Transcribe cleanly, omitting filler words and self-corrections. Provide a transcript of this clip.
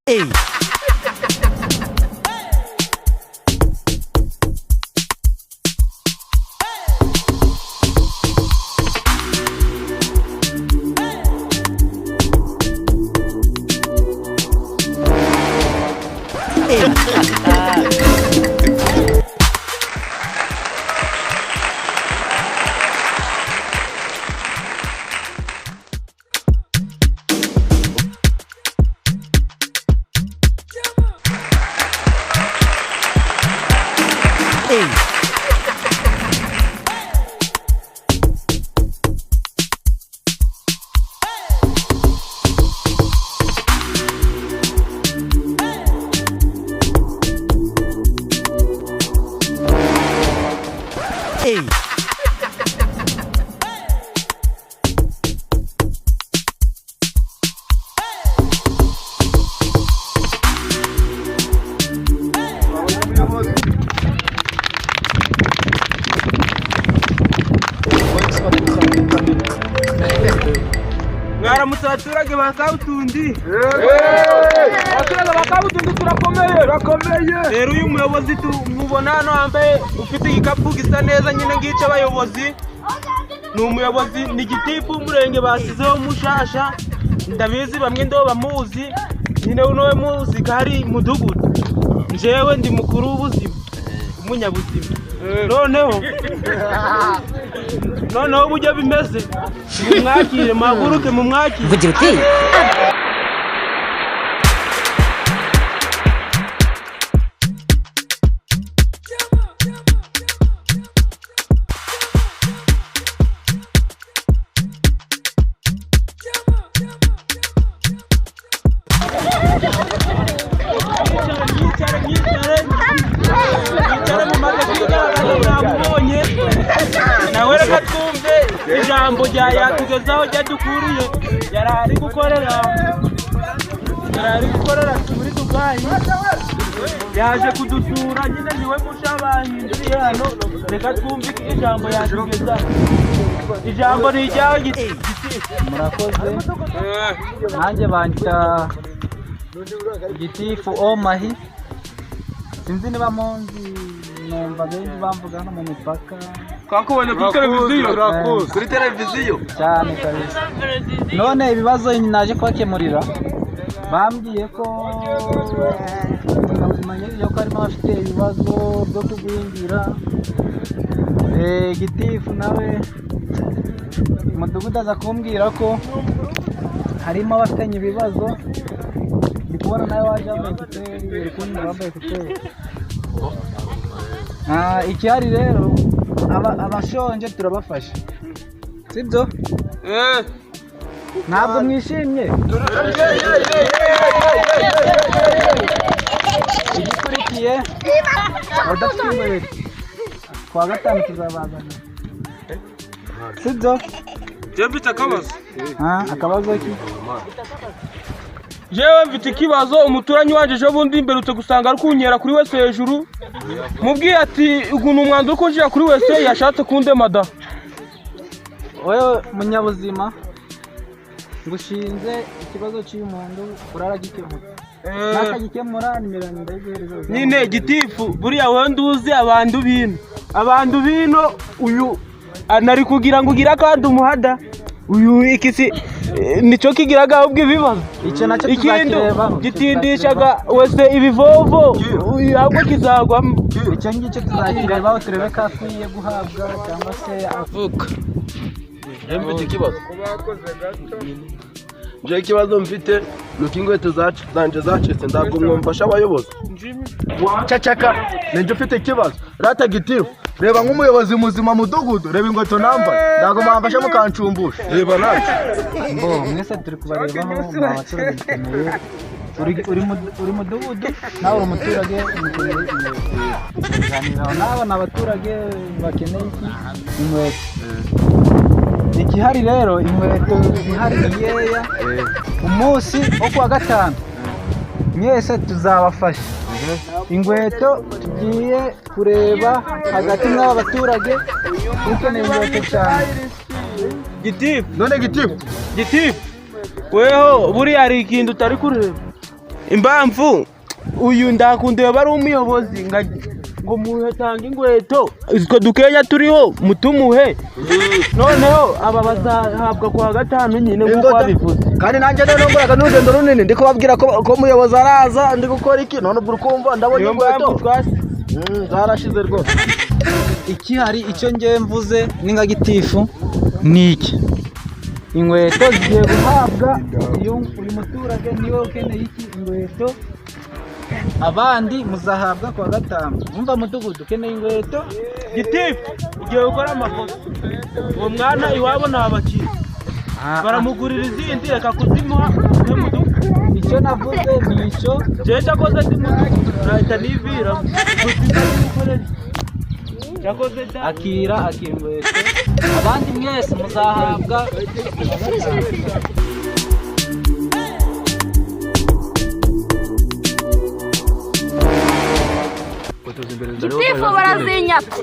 Hey. Hey. Hey. Mwaramutse abaturage ba Kabutundi. Abaturage ba Kabutundi turakomeye. Turakomeye. Rero uyu muyobozi tumubona hano wambaye ufite igikapu gisa neza nyine ngica abayobozi. Ni umuyobozi, ni gitifu w'umurenge basizeho mushasha. Ndabizi bamwe ndo bamuzi. Nyine uno muzi kari mudugudu. Njewe ndi mukuru w'ubuzima. Umunyabuzima. Noneho noneho uburyo bimeze mumwakire, muhaguruke mumwakire. Vugira uti Mwicare, mwicare, mwicare, mumaze kwigaragaza mwamubonye. Nawe reka twumve ijambo rya yatugezaho ryadukuriye. Yari ari gukorera, yari ari gukorera muri Dubayi, yaje kudusura nyine, niwe musha bahinduriye hano. Reka twumve ijambo yatugezaho. Ijambo ni iryawe, giti. Murakoze. Nanjye banyita Gitifu Omahi. Sinzi niba munzi, numva benshi bamvuga hano mu mipaka. Twakubonye kuri televiziyo. Kuri televiziyo. Cyane kabisa. None ibibazo naje kubakemurira, bambwiye ko ko harimo abafite ibibazo byo kugwingira. Gitifu nawe umudugudu aza kumbwira ko harimo abafitanye ibibazo. Ndi kubona nawe waje wambaye ekuteri, uri kumwe wambaye ekuteri. Ikihari rero, abashonje turabafasha, sibyo? Ntabwo mwishimye? Igikurikiye abadafite inkweto kuwa gatanu tuzabazanira, sibyo? Jewe mfite akabazo. Akabazo ki? Jewe mfite ikibazo. Umuturanyi wanje ejo bundi mberutse gusanga ari kunyera kuri wese hejuru. Mubwiye ati ugu ni umwanzuro wo kunjira kuri wese, yashatse kundema da. Wewe munyabuzima, ngushinze ikibazo cy'uyu muntu uraragikemura, nakagikemura nimero yanjye ndayiguhereza. Nyine gitifu, buriya wowe nduzi abantu bino, abantu bino uyu nari kugira ngo ugire akandi umuhada uyu ikisi nicyo kigiraga ahubwo ibibazo. Icyo nacyo Ikindi tuzakirebaho. gitindishaga wese ibivovo, uyu ahubwo kizagwamo. Icyo ngicyo tuzakirebaho, turebe ko akwiye guhabwa cyangwa se Vuka. Njye mfite ikibazo. Njye ikibazo mfite ni uko inkweto zanje zacitse, ntabwo mwumfasha abayobozi. Cacaka, ninjye ufite ikibazo. Rata gitifu, reba nk'umuyobozi muzima mudugudu, reba inkweto nambaye, ntabwo mwamfasha mukancumbusha? Reba nacu. Mbo mwese turi kubarebaho, mwa baturage mukeneye, uri mudugudu nawe uri umuturage mukeneye inkweto. Tuganiraho n'aba ni abaturage bakeneye iki? Inkweto. Igihari rero, inkweto zihari nkeya. Umunsi wo kuwa gatanu mwese tuzabafasha inkweto. Tugiye kureba hagati mw'aba baturage ukeneye inkweto cyane. Gitifu. None gitifu. Gitifu, weho buriya hari ikintu utari kureba. Impamvu uyu ndakunda yoba ari umuyobozi ngo mutange inkweto, utwo dukeya turiho mutumuhe, noneho aba bazahabwa kuwa gatanu nyine nk'uko wabivuze. Kandi nanjye noneho nguraga n'urugendo runini, ndi kubabwira ko umuyobozi araza, ndi gukora iki none? Ubwo urukumva ndabonye Niyo inkweto mpamvu twasi zarashize rwose. Ikihari, icyo ngewe mvuze ni nka gitifu, ni iki: inkweto zigiye guhabwa uyu muturage, niwe ukeneye iki inkweto, abandi muzahabwa kuwa gatanu. Mwumva, mudugudu ukeneye inkweto? Gitifu, ugiye gukora amakosa. Uwo mwana iwabo ni abakire, baramugurira izindi, reka kuzimuha we mudugudu. Icyo navuze ni icyo. Jewe cyakoze ndi mudugudu nahita nivira gusa. Cyakoze da. Akira inkweto, abandi mwese muzahabwa. Gitifu, barazinyaka.